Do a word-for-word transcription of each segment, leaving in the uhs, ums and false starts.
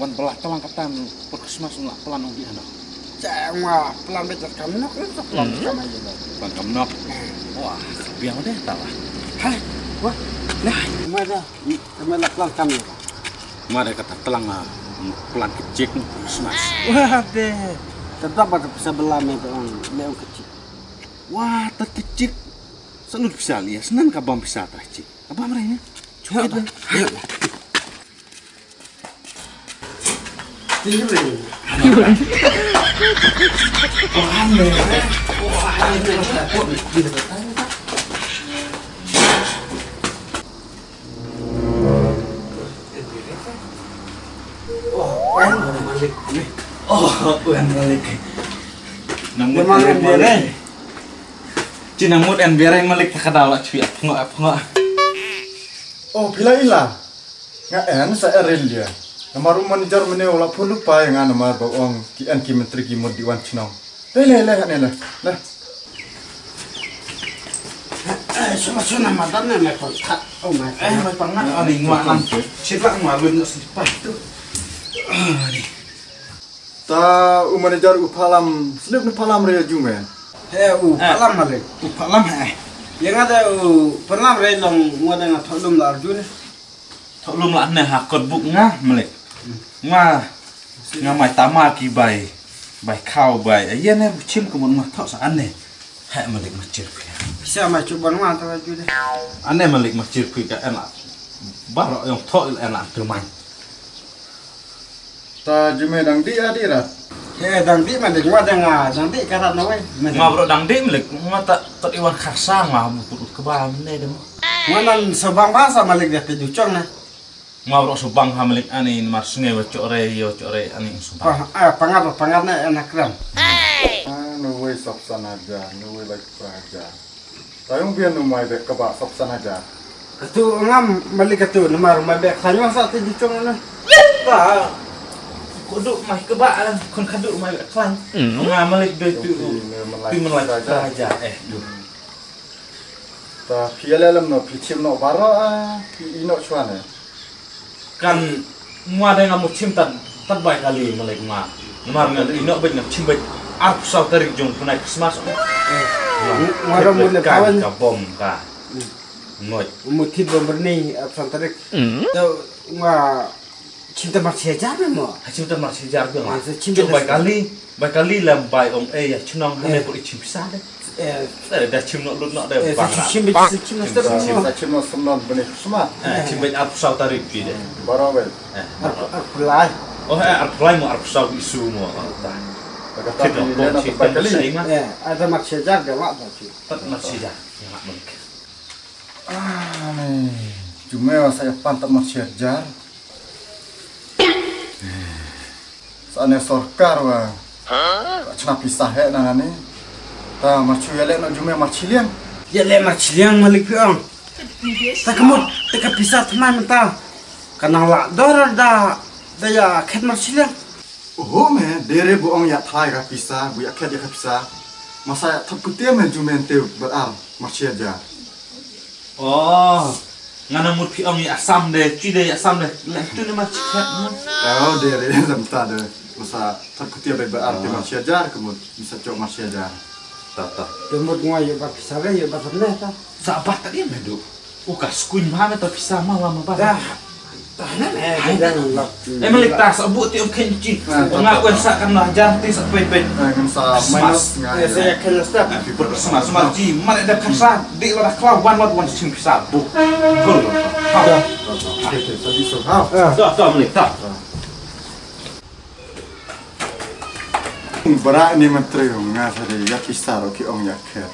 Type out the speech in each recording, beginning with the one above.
Wan bala tlang katan per Christmas nga plan ong di ano. Cha nga plan bit kam nok, sa plan kam ayo. Plan kam nok. Wah, biang deh tala. Hai, wah, nah, ma da, ma la plan kam. Ma da kata tlang ah, plan kecik Christmas. Wah deh. Tetap ada pisa bela me ong, me ong kecik. Wah, ta kecik. Sanud pisa lias nan ka bam pisa ta kecik. Abam rai ne. Cuba dah. Oh, Tuhan Malik. Nang mut en biring. Ci nang mut en biring Malik, ka daw la cuy ap ngok ap ngok. Oh, pila ila. Nga en sa eril dia. Namar u manager mene u la phone lypa ïa nga namar ba ong ki en ki menteri ki mut di wan chnong. Le le le ne le. Le. Eh, suma suna madan ne mai pangkat. Oh mai. Eh, mai pangkat. Ani ngwa nam. Sila ngwa win no slipa tu. Ani. Ta u manager u phalam, slip ni phalam re ju me. He u phalam malik. U phalam he. Yang ada u phalam re long ngwa da nga tholum la arju ne. Tholum la ne ha kot buk nga malik. Nga nga mai tama ki bai. Bai khaw bai. Ayen ne bu chim ka mun nga thok sa ane. He malik ma chir phi. Sa ma chuban nga ta arju de. Ane malik ma chir phi ka ena. Baro yong thok ila ena tu mai. Ta jume dang di adi rat. He dang di malik wa dang ah, dang di karat na wei. Nga bro dang di malik, nga ta tat iwan khasa nga bu put kaba mene dem. Nga nan sabang basa malik dia te juchong na. Nga bro sabang ha malik ani mar sungai wa chore yo chore ani sabang. Ah, pangat pangat na anak kram. Ah, no way sop sanaja, no way like praja. Tayong bian nu mai bek kaba sop sanaja. Katu ngam malik katu namar mai bek sanyo sa ti juchong na. Ba. Kudu mai kaba alam kun kadu mai bek klan. Nga malik doi tu. Ti melai saja eh tu. Ta phi ale lam no phi chim no baro a phi ino chwa ne. Kan ngwa dai nga mu chim tan tan bai kali malik ngwa. Namar nga ino bai nga chim bai arphew saw tarik jong punai Christmas. Ngwa ram mu le kan pawan ka bom ka. Ngot. Mu thit bom berni arphew saw tarik. Ta ngwa chim tan mar sia jar mo. Ha chim tan mar sia jar bi ngwa. Chim bai kali. Bai kali lam bai ong eh ya chnong hane pur i chim pisa de. Eh, da chim no lut no de bang. Chim chim chim no step. Sa chim no semnon bene sma. Eh, chim bai arphew saw tarik pi de. Baro bai. Eh, arphew lai. Oh, eh, arphew lai mo arphew saw isu mo. Ta. Kata ni le na bai kali. Eh, ada mak sejar de wa ba chi. Tat mak sejar. Ya mak malik. Ah, ni. Jume wa sa ya pan tat mak sejar. Sa ne sorkar wa. Chna pisa he na ni. Ta mar chu ya le no jume mar chiliang. Ya le mar chiliang malik pi ong. Ta kamut ta ka pisa tma ta. Ka nang la dor da da ya khet mar chiliang. Oho me dere bu ong ya thai ka pisa bu ya khet ya ka pisa. Masa ya thap kutia me jume te bar ar mar chia ja. Oh, nga na mut phi ong ya Assam de, chi de ya Assam de. Leh tu ni ma chi khat ni. Oh, de re zam ta de. Masa thar kutia bai ba ar ti ma chia jar ke mut. Masa chok ma chia jar. Ta ta. Ke mut ngwa yu ba pisa re yu ba ne ta. Sa ba ta dia me du. U ka skuin ba me ta pisa ma wa ma ba. Dah. Eh, malik ta sa bu ti ong khen chi. Nga kuen sa kan la jar ti sa pei pei. Kan sa minus nga. Eh, sa ya khen la step. Pi put sa ma sa ma ji ma da kan sa di la da klau wan wan wan chim sa bu. Gol. Ha. Sa di so ha. Ta ta malik ta. Bara ni menteri nga sa di ya pisa ro ki ong ya kher.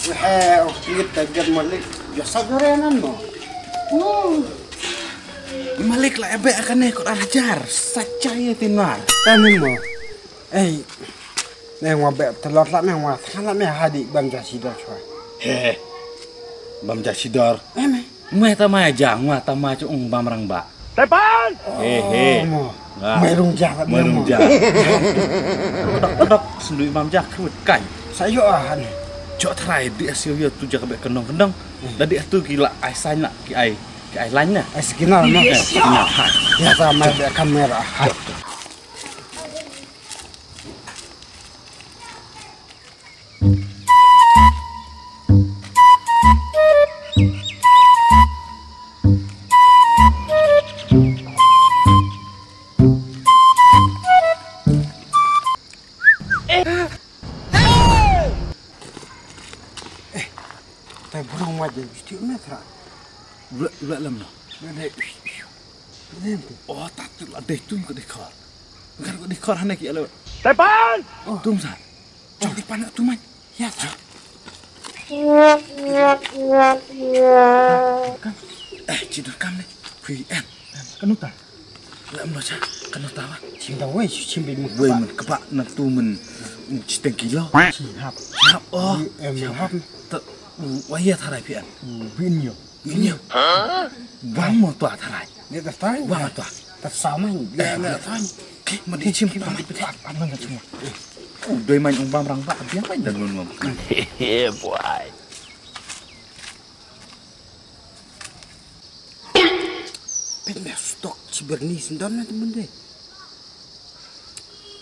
He, oh, ngit ta get malik. Ya sa jore nan mo. Malik la ebe akan ne kot ar hajar. Sacha ye tinar. Tanin mo. Eh. Ne ngwa be telot la me ngwa than la me hadi bam ja sidor chwa. He. Bam ja sidor. Eh me. Ngwa tama ja ngwa tama chu ung bam rang ba. Tepan. He he. Oh, mo. Mai rung ja. Mai rung ja. Dok dok sendui mam ja krut kai. Sa yo ah ni. Jok trai di asio yo tu ja ka bek kenong kendong. Da di tu ki la ai sign na ki ai ki ai line na. Ai signal na. Signal ha. Ya sa mai bek kamera. Ha. Tai burung ma jadi mesti metra. Ula ula lam no. Ula dai. Oh, tak tu la dai tu ka dikor. Kan ka dikor hane ki alo. Tepan! Tum sa. Jong di pan tu man. Ya sa. Eh, ci dur kam ne. Hui en. Kanu ta. Lam lo cha. Kanu ta wa. Chim da wei, chim bi mun. Wei mun kebak na tu mun. Ci teng kilo. Ci hap. Ci hap oh. Em hap. Ta wa ya tharai pi en. Bin yo. Ini. Bang mo tua tharai. Ni ta tharai. Bang tua. Ta sama ni. Ni ta tharai. Ke ma di chim ta ma di pita. Am nang chim. U doi man ong bam rang ba biang pai dan lon lon. Yeah boy. Pet me stok ci berni sendon na temen de.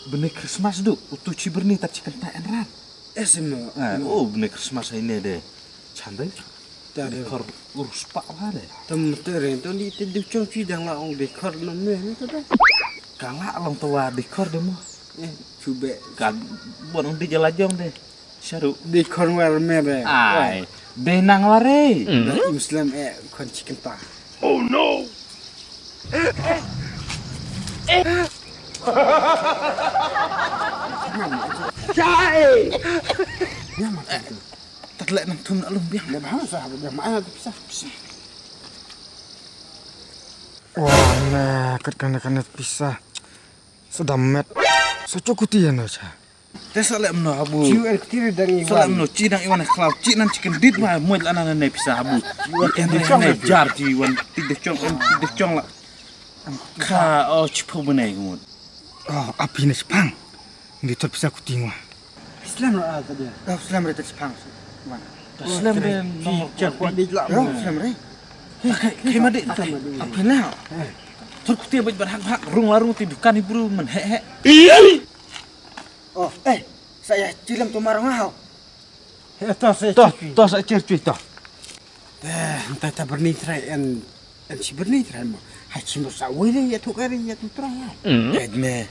Bene Christmas du, utu ci berni ta ci kenta en rat. Esmo. Oh, bene Christmas ini de. Chandai. Dikor urus pak lah deh. Tem tering tu di tu dukung ci dang la ong dikor non meh ni tu dah. Kala long tawa dikor deh mo. Eh, cube. Kan bon ong di jala jong deh. Syaru. Dikor war meh deh. Ai, deh nang ware. Dah Muslim eh kon chicken pa. Oh no. Chai. Nyam. Tad lek nang thum na lum biang. Lek ba sa biang ma ai pisa. Wah, ne kat kana kana pisa. Sedam met. Sa cukup tian aja. Te sa lek mno abu. Ciu er ktir dang iwan. Sa lek mno ci dang iwan klau ci nan chicken dit ba muat lana ne pisa abu. Iwan kan ne jar ci iwan tidak cong kan tidak cong la. Ka o chipo bene ngut. Oh, api ne chipang. Ngi tot pisa kuting wa. Islam ra ta dia. Oh, Islam ra ta chipang. Wan. Islam de no cha kwa di la. Oh, Islam re. Kai kai ma de. Api na. Tot kuting ba bar hak hak rung la rung ti dukan ibru men he he. Oh, eh. Saya chilam tu marong au. He to se. To to se chir chui to. Eh, ta ta berni trai en. Em ci byrni trai mo. Hai ci mo sa wei le ya tu kari ya tu trai ya. Kait me.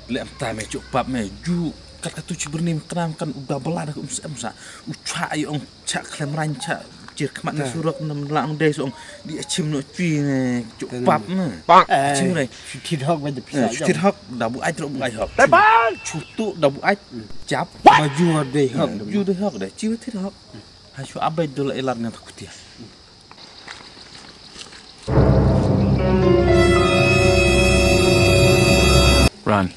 Le em ta me cuk pap me ju kat ka tu ci byrni me kram kan u da bela da um sa em sa. U cha ai ong cha klem rain cha cir khmat na surok na la ong dei song di achim no cui ne cuk pap me. Achim ne. Thit hok ba de pisa. Thit hok da bu ai tro bu ai hok. Tepan. Chutu da bu ai. Chap. Ba ju dei hok. Ju dei hok de ci thit hok. Ha shu abai dul ilar ngan takutia. Run.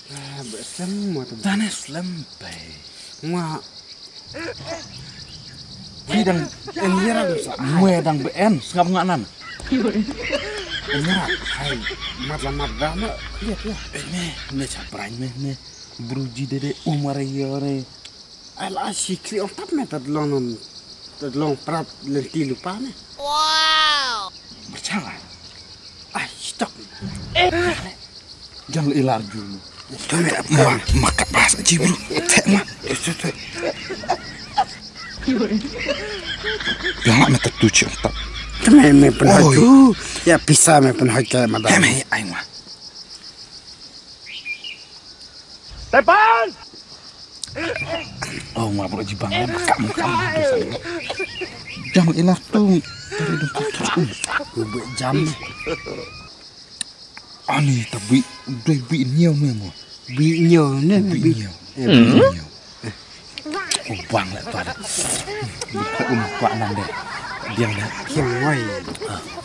Ah, ba slem mo tu. Dane slem bai. Nga. Wi dang en yara sa. Mwe dang be en sngap nga nan. En yara hai mat la mat da ma. Klia klia. Ne ne cha brain ne ne. Bru ji de de umar yore. Ai la shi kli ong tap me tad long non. Tad long prap lenti lupa me. Wow. Berchala. Ai stok. Jan le ilar ju. Tome ap ma ma kat bas ji bru. Te ma. Te te. Biang ma tatu chi ong tap. Tome me pun haju. Ya pisa me pun haju ma da. Me ai ma. Tepan! Oh, ma bro jibang ya, kam kam. Jam ilah tu. Tadi dum tu tu. Bubuk jam. Ani tabi doi bi nyew me mo. Bi nyew ne bi. Nyew. Bi nyew. Oh bang lek tu ada. Buka um kuat nang deh. Diang deh. Kim wai.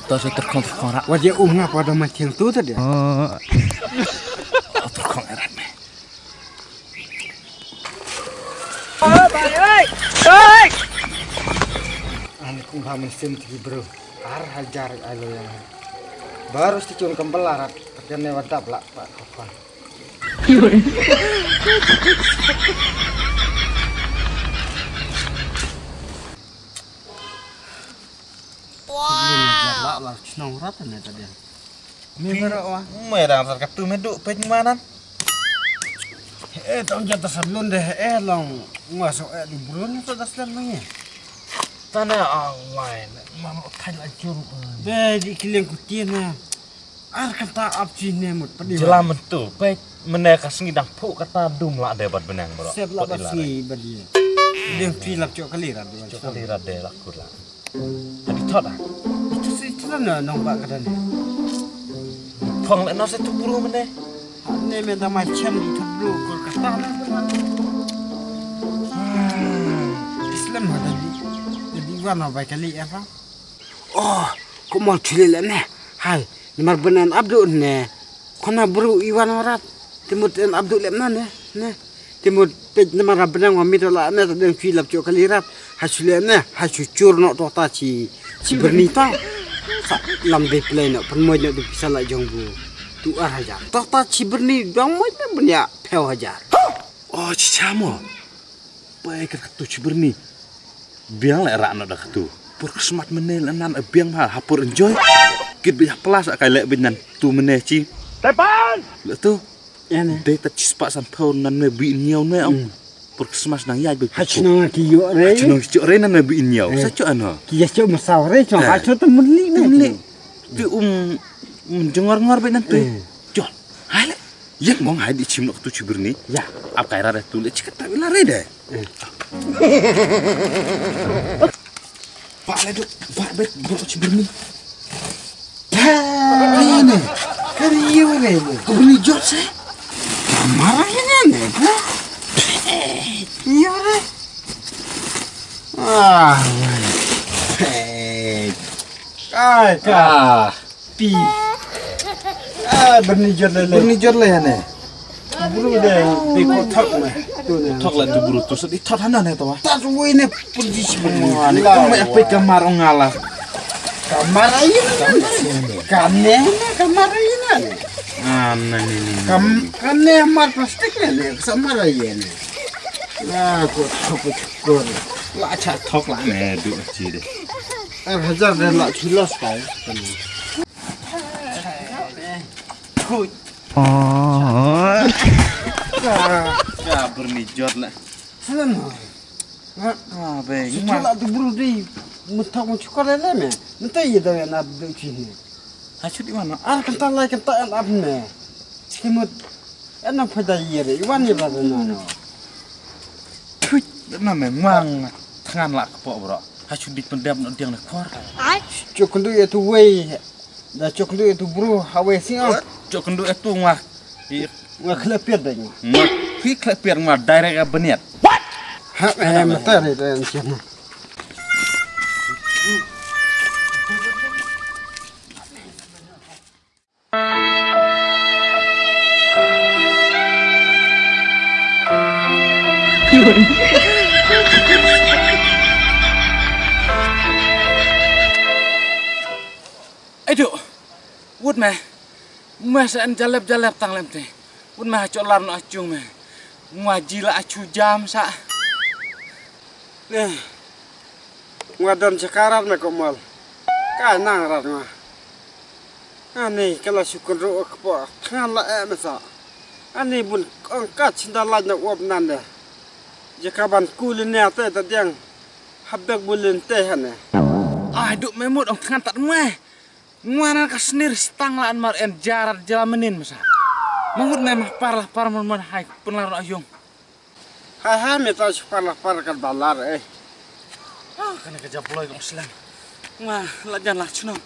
To sa terkong terkong rak. Wajah um ngapa ada mati yang tu tadi. Oh. Terkong erat me. Oi, bai, oi. Oi. Ba mynsiem tiki bro. Ar hajar ai lo yang. Baru sti chun kembal arat. Kerja ne wadap lah pak kopan. Wow. Lah lah chnong rat ne tadi. Ni bro wa. Mai rang sar katu me duk pej manan. Eh tong jata sablon deh eh long ngwa so eh du bro ni to das lam ngi. Tana awai. Mano thai la jur. Be di kiliang kutia na. Ar kata ap chi ne mut padi. Jela mentu pej mene ka sngi dang phu kata dum la de bad benang bro. Sep la bad sngi bad dia. Dia pi lap chok kali rat. Chok kali rat de la kut la. Hadi thot ah. Itu si itu na nong ba ka dan. Phong le no se tu bru mene. Ne me da mai chem di tu bru ko ka ta na. Hmm. Islam ha da di. Da di wa no ba kali apa? Oh, ko mol chule le ne. Hai, ni mar benen abdu ne. Kona bru iwan warat. Timut en abdu le na ne. Ne. Te mut pej namar a bneng wa mit la ne ta deng chui lap chok kali rat. Ha shu le ne ha shu chur no to ta chi chi berni ta. Sa lam de play no pynmoi no de pisa la jong bu. Tu ar hajar. To ta chi berni dong moi ne bnya phew hajar. Oh chi chamo. Pai kat tu chi berni. Biang le rak no da katu. Pur Christmas mene le nan a biang ha ha pur enjoy. Kit bi ha plus a kai le bi nan tu mene chi. Tepan. Le tu. Ene. Dei ta chi spah san phew nan me bi nyaw ne ong. Pur Christmas nang yai bi. Ha chnong ki yo re. Chnong ki yo re nan me bi nyaw. Sa cho ano. Ki ya cho ma saw re cho ha cho ta mun li ne. Mun li. Ti um um jongor ngor bi nan tu. Cho. Hai le. Yek mong hai di chim nok tu chibir ni. Ya. Ap kai ra de tu le chikat ta la re de. Ba le duk ba bet bro chibir ni. Ba ne. Kari yo ne ne. Ko ni jot se. Kamara ye ne ne. Yo re. Ah. Hey. Kai ka. Pi. Ah, berni jot le le. Berni jot le ne. Buru de, de ko thok me. Tu ne. Thok la tu buru tu sedi thok hana ne to wa. Ta tu wei ne pun ji si berni. Ni ko me pe kamar ong ala. Kamar ayu ne. Kane ne kamar ayu ne. Ah, na ni ni. Kam kane mar plastik ne ne. Samar ayu ne. Na ko thok ko. La cha thok la ne du chi de. Ar hajar de la chi los kai. Khuid. Oh. Ka berni jot la. Salam. Ah, be. Sekolah tu bro di. Mutak mu chukar le me. Mutai ye da na du chi ni. Ha chu di mano. Ar kanta lai kanta an ap ne. Kimut. An na phada ye re. Wan ye ba na no. Thui na me ngwang thngan la kpo bro. Ha chu dik pendem no diang le khor. Chok ndu ye tu wei. Da chok ndu ye tu bro ha wei sing ah. Chok ndu ye tu ngwa. Ngwa khle piat da ngwa. Ngwa phi khle piat ngwa direct a beniat. Ha eh mata re da siam. Aduh, wut me, me sa en jalep jalep tang lem te, wut me ha chok lar no achung me, ngwa ji la achu jam sa. Eh, ngwa don chakarat me ko mol. Ka nang rat ngwa. Ani kala shukun ru ok po. Khan la eh me sa. Ani bun ong ka chinda la na wop nan de. Jaka ban ku le ne te ta diang. Habek bulin te hane. Ai duk me mut ong tngan tat me. Ngwa nan ka snir stang la an mar en jarat jala menin me sa. Mangut me ma par la par mon mon hai pun la ro ayung. Hai hai me ta shu par la par kat balar eh. Ah, kane ka jap loi ka Muslim. Nga la jan la chnong.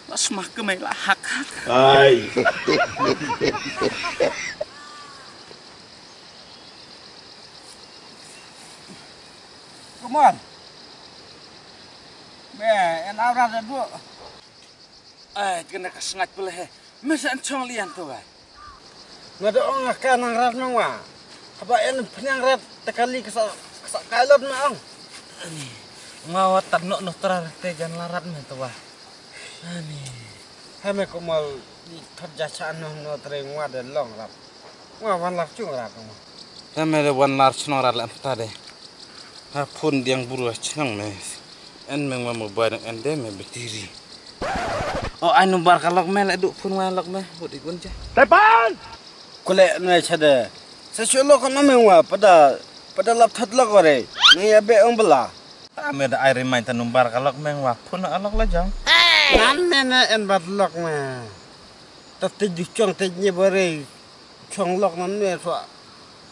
La sma ke mai la hak hak. Ai. Come on. Me en aura da du. Ai, kane ka sngat pule he. Me sa en chong lian tu ai. Nga da ong ka nang rat nang wa. Haba en pnyang rat ta kali ka sa ka sa kai lot na ong. Ani. Nga wa tat noh noh trar te jan larat me twa. Ani. Hame ko mal di thot ja cha noh noh tre ngwa de long rap. Ngwa wan lak chung rap ngwa. Hame de wan lar chnong rat le ta de. Ha phun diang buru chnong me. En me ngwa mobile en de me battery. O ai number ka lok me le du phun wa lok me. Bud ikun ja. Tepan! Kule nai chade. Sa shu lok na me wa pada pada lap thot lok ore. Nai ya be ong bela. Ta me da ai remind ta number ka lok me wa phun a lok la jong. Nan me na en bat lok me. Ta te ju chong te nye bore. Chong lok nan me so.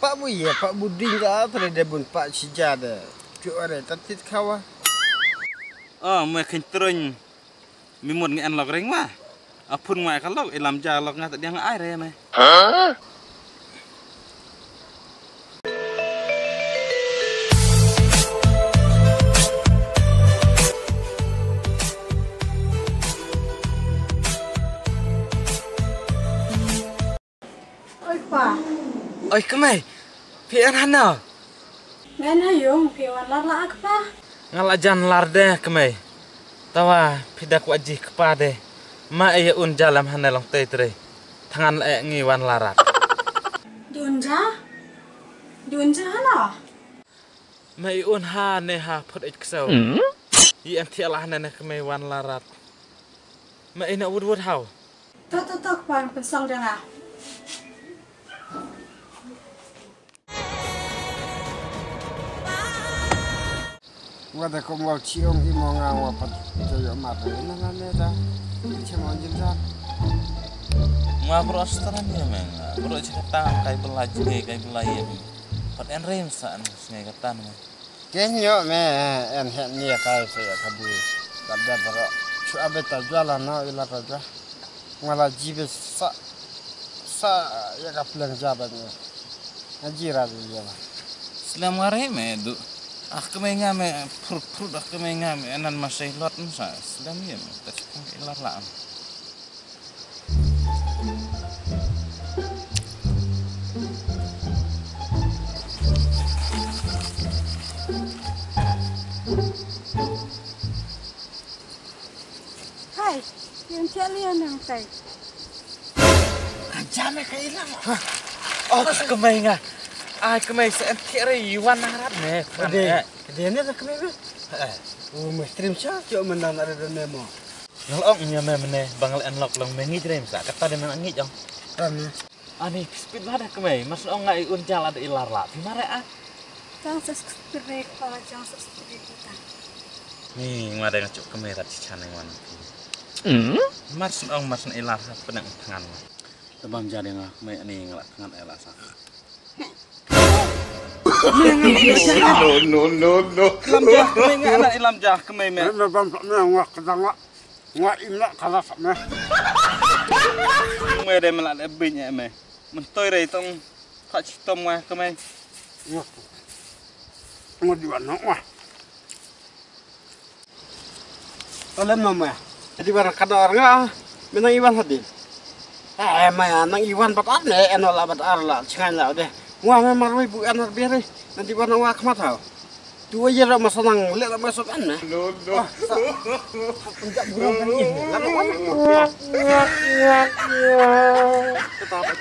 Pa bu ye pa bu ding ka tre de bun pa chi ja de. Chu ore ta tit khawa. O me khin truñ. Mi mut ngi en lok ring ma. A phun ngai ka lok ilam ja lok nga ta diang ai re me. Oi pa. Oi kmai. Phi en hano? Ngan ha yung phi wan lar la ak pa. Nga la jan lar de kmai. Tawa phi da kwah ji kpa de. Ma e un ja lam hane long tei trei. Thangan la e ngi wan larat. Dun ja? Dun ja hano? Ma e un ha ne ha phut ej ksew. Yi en thiah la hane ne kmai wan larat. Ma e na wud wud hau. Tok tok tok pan pensong danga. Wa da ko mol chiong i mo nga wa pat jo yo ma pe na na ne da. Che mo jin da. Nga bro Australia me nga. Bro che kata kai bela jine kai bela ye. Pat en rein sa an sngai kata me. Ke nyo me en het ni kai se ya kabu. Da da bro. Chu abe ta jwa la no ila ta jwa. Nga la jibe sa sa ya ka pleng ja ba ni. Nga ji ra ji ya. Slem nga re me du. Ah kemai nga me prut prut ah kemai nga me anan masai lot sa. Slem ye me ta chukang ilar la. Hai, yang cak lian yang tai. Kan jam ka ilang. Oh, kemai nga. Ai kemai sa en kere iwan nang rat ne. Ade, ade ne sa kemai me. Eh, oh, me stream cha, cok menang ada dan memo. Ngal ong nya me mene bangal en lok long me ngi jrem sa kata de men ngi jong. Kan. Ani speed ba da kemai, mas ong ngai un jal ada ilar la. Pi mare ah. Jang subscribe pa, jang subscribe kita. Ni ngwa deng cuk kemai rat chan ngwan. Hmm? Mars ong mars ilar ha penang tangan. Tebam jadi ngah kemai ni ngelak tangan ela sa. No, no, no, no. Lam jah kemai ngah anak ilam jah kemai me. Tebam tak me ngah kedang ngah. Ngah imlak kala sa me. Me de melak le bin ya me. Mentoi re tong. Kha chitom nga kemai. Ngah. Ngah diwan ngah. Tolem no me. Diwan kada ar nga. Menang iwan hadin. Eh, maya nang iwan bat ar ne, eno la bat ar la, chengan la de. Ngah me marwei bu en ar beri. Nanti wana wa khmat hau. Tu aja ra masa nang le ra masa an ne. No, no. Sa. Penjak burung kan ini. Lalu wan. Kita apa?